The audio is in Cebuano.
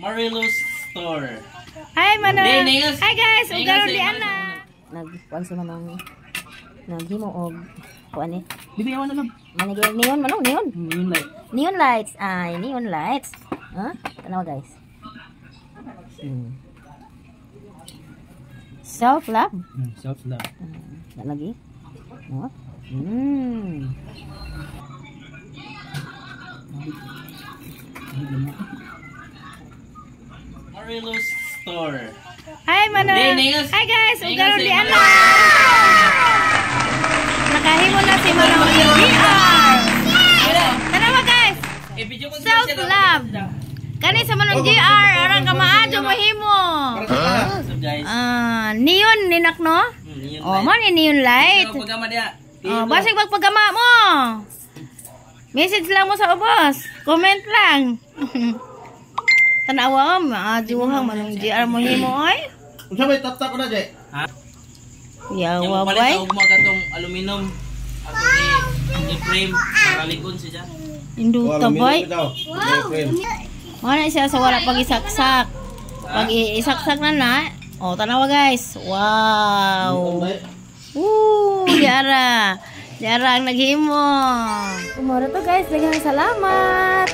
Marilo's Store. Hi, Manong. Ningas. Hi, guys. Ningas Ugaron sa di imo. ana. Nagkuan si Manong, naghimo og kuan eh. Bibi, awan na lang. Manigay neon, Manong, neon. Yun light. Neon lights. Ay, neon lights. Ha? Tanawa, guys. Self love. Self love. Na lagi. No? Marilo's Store. Hi, Manong. Ningas. Hi, guys. Ningas Ugaron sa di imo. ana. Nakahimo na si Manong GR. Tanawa, guys. Eh, video ko Self love. Kani sa Manong GR, arang ka maadyo mo himo. So guys. Ah, neon ninak, no? Yun Oh, light. mo ni neon light. Pero pagkama diya. Oh, basig magpagama mo. Message lang mo sa ubos. Comment lang. Tanawa, maadyuhang Manong GR mo himo oy. Unsa may tap-tap na, Jay? Yawa Yung palit bay. og mga katong aluminum. Ato ni frame para likon siya. Induta bay. Wow. Mo na siya sa wala pag isaksak. Pag isaksak na na. Oh, tanawa, guys. Wow. Woo, diara. Diara ang naghimo. Umora to, guys, daghang salamat.